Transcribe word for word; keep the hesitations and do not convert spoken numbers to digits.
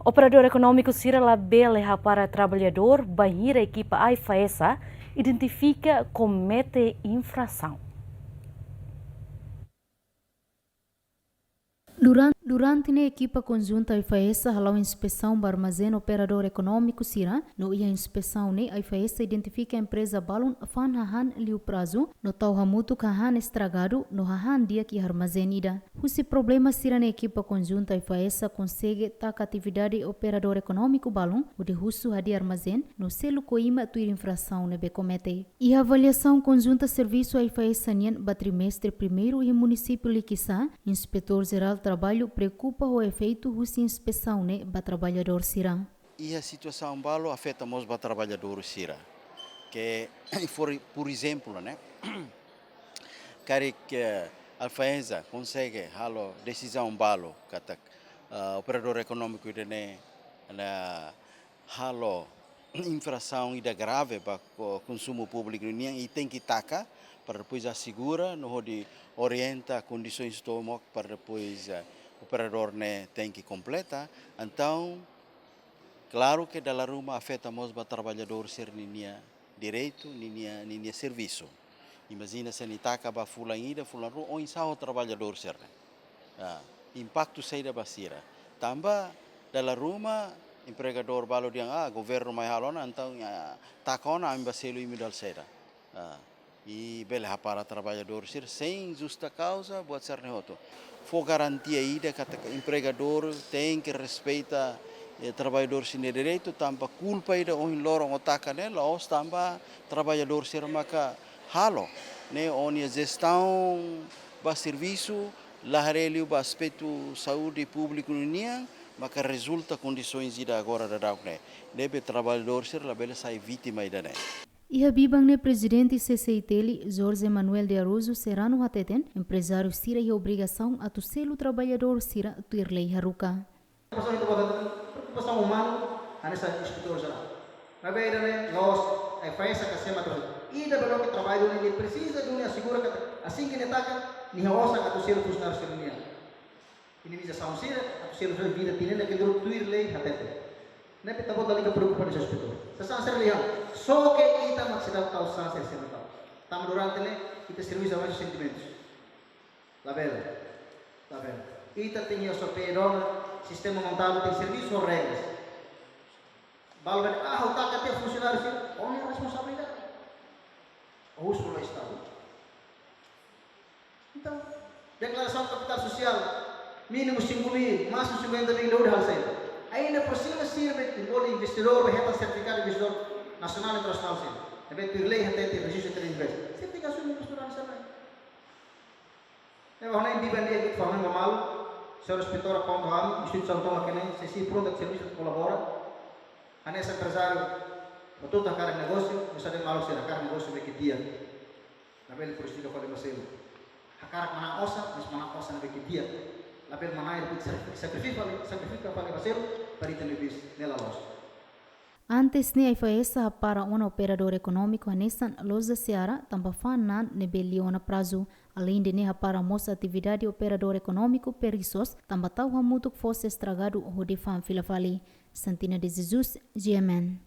Operadór ekonómiku sira labele hapara traballadór bainhira ekipa AIFAESA identifika komete infrasaun. Duran-, durante ne'e ekipa konjunta AIFAESA hala'o inspesaun ba armazén operadór ekonómiku sira, no iha inspesaun ne'e AIFAESA identifika empreza balun fa'an hahán liu prazu, no tau hamutuk hahán estragadu, no hahán di'ak iha armazén ida. Husi problema sira-ne'e ekipa konjunta AIFAESA konsege taka atividade operadór ekonómiku balun, hodi husu hadi'a armazén, no selu koima tuir infrasaun ne'ebé komete. Iha avaliasaun konjunta servisu AIFAESA nian ba trimestre primeiru iha munisípiu Likisá, Inspetór Jerál Traballu preokupa ho efeitu husi inspesaun ne'e ba traballadór sira. Iha situasaun balu afeta mós ba traballadór sira. Ke, por, por ezemplu, ne'e, karik, eh, AIFAESA konsege halo desizaun balu katak, ah, operadór ekonómiku ida-ne'e, ne'e halo infrasaun ida grave ba ko-, konsumu públiku nian, i tenke taka, para depois asegura, no hodi orienta kondisoens tomak, para depois, eh, operadór ne'e tenke kompleta. Entaun, klaru ke dala ruma afeta mós ba traballadór sira-ninia direitu, ninia, ninia servisu. Imajina se nia taka ba fulan ida, fulan rua, oinsá ho traballadór sira-ne'e. Ah, impaktu saida ba sira. Tanba dala ruma empregadór balu dehan, ah, governu mai halo ona, entaun, ah, taka ona, ami bá selu imi dala saida. Ah, i bele hapara traballadór sira sein justa kauza, buat sira-ne'e hotu. Fó garantia ida katak empregadór tenke respeita, eh, traballadór sira-nia direitu, tanba kulpa ida ohin loron ó taka ne'e, la'ós tanba traballadór sira maka halo, ne'e ó-nia jestaun ba servisu, la haree liu ba aspetu saúde públiku nian, maka rezulta kondisoens ida agora daudaun ne'e. Ne'ebé traballadór sira labele sai vítima ida-ne'e. Iha biban ne'e Prezidente CCI-TL, Jorge Manuel de Araújo Serrano hateten, emprezáriu sira iha obrigasaun atu selu traballadór sira tuir lei haruka. Preokupasaun ita bota preokupasaun umanu, hanesan inspetór jerál. Maibé ida-ne'e la'ós AIFAESA ka sema terus. Ida bele loke traballu ne'e, nia presiza duni asegura katak asin ke nia taka, nia osan atu selu funsionáriu sira-nian. Indemnizasaun sira, atu selu sira vida tinan ne'e ke duru tuir lei hatete. Ne'ebé ita-boot lalika preokupa ho inspetór. Sasán sira lian, só ke ita mak seidauk tau sasán sira seidauk tau. Tanba durante ne'e, ita servisu ho sentimentus. Labele, labele. Ita tenke iha S O P dona, sistema montadu, tenke servisu ho regras. Balu bele, ah, ha'u taka tiha funsionáriu sira, ó-nia responsabilidade. Ó husu ba Estadu. Entaun, deklarasaun kapitál sosiál, mínimu cinco mil, másimu cinquenta mil, udah hal saida. Ainda por cima, sira be envolve investidór, be hetan sertifikadu investidór nasionál, internasionál, sira. Ne'ebé tuir lei hatete rejistu, hatete investe. Sira tenke asume responsabilidade sira-ne'e. Ne'ebé ohin ne'e biban ne'e ke forma ba malu, señór inspetór aponta ami, instituisaun tomak ne'e, sei prontu atu servisu, atu kolabora. Hanesan emprezáriu, batuta hakarak negósiu, misalnya malu sira hakarak negósiu be ke di'ak. Labele prejudika fali ba seluk. Hakarak manán osan, mas manán osan ne'ebé ke di'ak. Labele manán ida sakri-, sakrifika fali, sakrifika fali ba seluk, para ita-nia bis, ne'e la loos. Antes ne'e AIFAESA hapara ona operadór ekonómiku hanesan Loja Seara, tanba fa'an na'an ne'ebé lori ona prazu. Aleinde ne'e hapara mós atividade operadór ekonómiku perisos, tanba tau hamutuk fose estragadu hodi fa'an fila fali. Santina de Jesus, G M N.